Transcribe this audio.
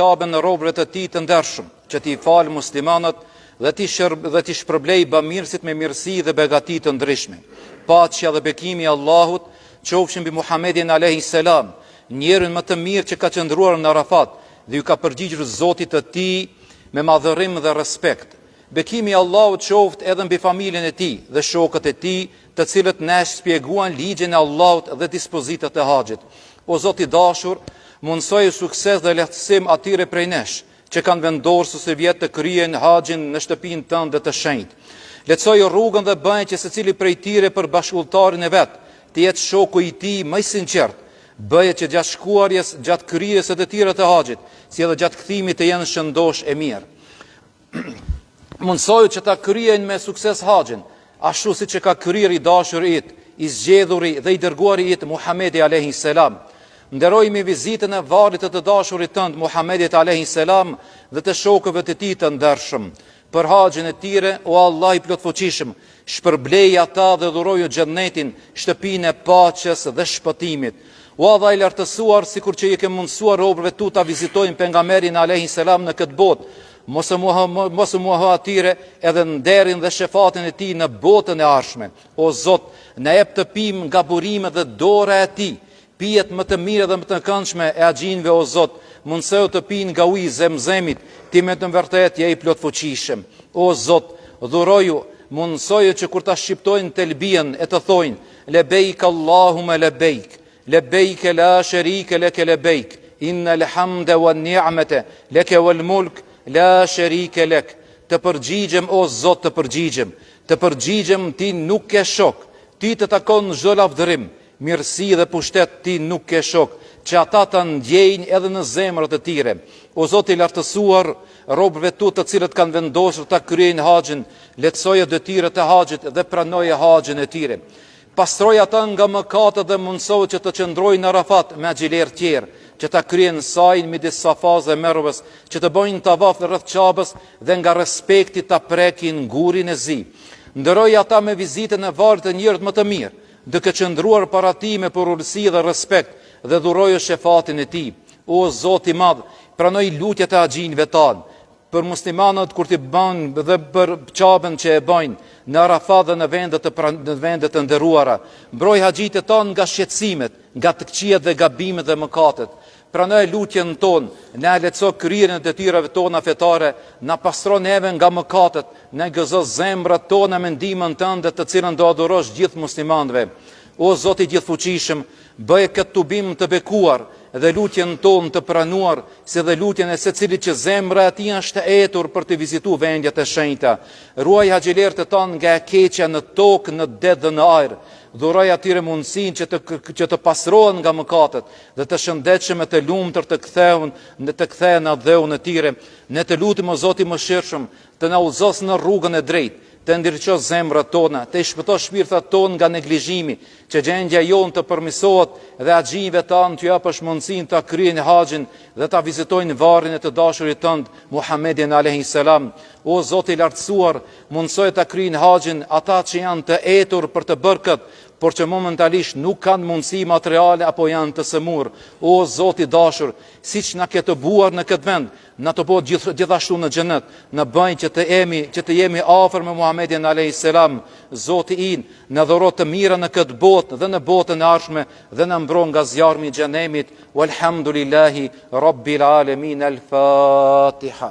Qaben robërve të tij të ndershëm, që t'i falë muslimanët dhe t'i shërb dhe t'i shpërblejë bamirësit me mirësi dhe begati të ndryshme. Paqja dhe bekimi i Allahut qofshin mbi Muhammedin alayhi salam, njeriun më të mirë që ka qëndruar në Arafat dhe iu ka përgjigjur Zotit të tij me madhërim dhe respekt. Bekimi i Allahut qoftë edhe mbi familjen e tij dhe shokët e tij, të cilët na e shpjeguan ligjin e Allahut dhe dispozitat e haxhit. O Zot i dashur, mundësoju sukses dhe lehtësim atyre prej nesh, që kanë vendosur sivjet të kryejnë haxhin në shtëpinë tënde të shenjtë. Lehtësoju rrugën dhe bëje që secili prej tyre për bashkudhëtarin e vet, të jetë shoku i tij më i sinqertë. Bëje që gjatë shkuarjes, gjatë kryerjes së detyrave të haxhit, si edhe gjatë kthimit të jenë shëndoshë e mirë. Mundësoju që ta kryejnë me sukses haxhin, ashtu siç e ka kryer i dashuri yt, i zgjedhuri dhe i dërguari yt Muhamedi alayhi salam. Nderoji me vizitën e varrit të të dashurit tënd Muhamedit alayhi salam dhe të shokëve të tij të ndershëm. Për haxhin e tyre, o Allah i plotfuqishëm, Shpërbleji ata dhe dhuroju xhennetin, shtëpinë e paqes dhe shpëtimit. O Allah i lartësuar, sikur që i ke mundësuar robërve tu ta vizitojnë pejgamberin alayhi salam në këtë botë, mos u moho mos u moho atyre edhe nderin dhe shefatin e tij në botën e ardhshme. O Zot, na jep të pimë nga burimet dhe dora e tij, Pijet më të mira dhe më të këndshme e haxhinjve o Zot, mundësoju të pinë nga uji i Zemzemit, ti me të vërtetë je i plotfuqishëm. O Zot, dhuroju, mundësoju që kur ta shqiptojnë telbien e të thojnë, Lebejk Allahume lebejk, lebejk la sherike leke lebejk, innel hamde uen ni'mete, leke uel mulk, la sherike lek. Të përgjigjem, o Zot, të përgjigjem, të përgjigjem ti nuk ke shok, ti të takon çdo lavdërim, Mirësi dhe pushtet ti nuk ke shok, që ata ta ndjejnë edhe në zemrat e tyre. O Zot i lartësuar, robërve tu të cilët kanë vendosur ta kryejnë haxhin, lehtësoje detyrat e haxhit dhe pranoje haxhin e tyre. Pastroji ata nga mëkatet dhe mundësoju që të qëndrojnë në Arafat me haxhilerë tjerë, që ta kryejnë sajin midis Safas dhe Merves, që të bëjnë tavaf rreth Qabes dhe nga respekti ta prekin gurin e zi. Nderoji ata me vizitën e varrit të njerit më të mirë, duke qëndruar para tij me përulësi dhe respekt dhe dhuroju shefatin e tij. O Zot i madh, pranoji lutjet e haxhinjve tanë, për muslimanët kur t'i bëjnë dhe për Qaben që e bëjnë në Arafat dhe në vende të në vende të nderuara. Mbroj haxhitë tanë nga shqetësimet, nga të këqijat dhe gabimet dhe mëkatet. Pranoje lutjen tonë, na e lehtëso kryerjen e detyrave tona fetare, na pastro neve nga mëkatet, na i gëzo zemrat tona me ndihmën tënde të cilën do ua dhurosh gjithë muslimanëve. O Zot i Gjithëfuqishëm, bëje këtë tubim të bekuar dhe lutjen tonë të pranuar, si dhe lutjen e secilit që zemra e tij është e etur për të vizituar vendet e shenjta. Ruaj haxhilerët tanë nga e keqja në tokë, në det dhe në ajër. Dhuroju atyre mundësinë që të që të pastrohen nga mëkatet dhe të shëndetshëm e të lumtur të kthehen në të kthehen në atdheun e tyre. Ne të lutim o Zot i mëshirshëm, të na udhëzosh në rrugën e drejtë, të ndriçosh zemrat tona, të i shpëtosh shpirtrat tonë nga neglizhimi, që gjendja jonë të përmirësohet dhe haxhinjve tanë t'u japësh mundësinë ta kryejnë haxhin dhe ta vizitojnë varrin e të dashurit tënd, Muhammedin alayhi salam. O Zot i lartësuar, mundësoje ta kryejnë haxhin ata që janë të etur për të bërë këtë, por që momentalisht nuk kanë mundësi materiale apo janë të sëmurë. O Zot i dashur, siç na ke tubuar në këtë vend, na tubo gjithë, gjithashtu në xhenet, na bëj që të jemi, që të jemi afër me Muhammedin alayhis salam, Zoti ynë, na dhuro të mira në këtë botë dhe në botën e ardhshme dhe na mbro nga zjarmi i xhenemit. Walhamdulillahi rabbil alamin. Al-Fatiha.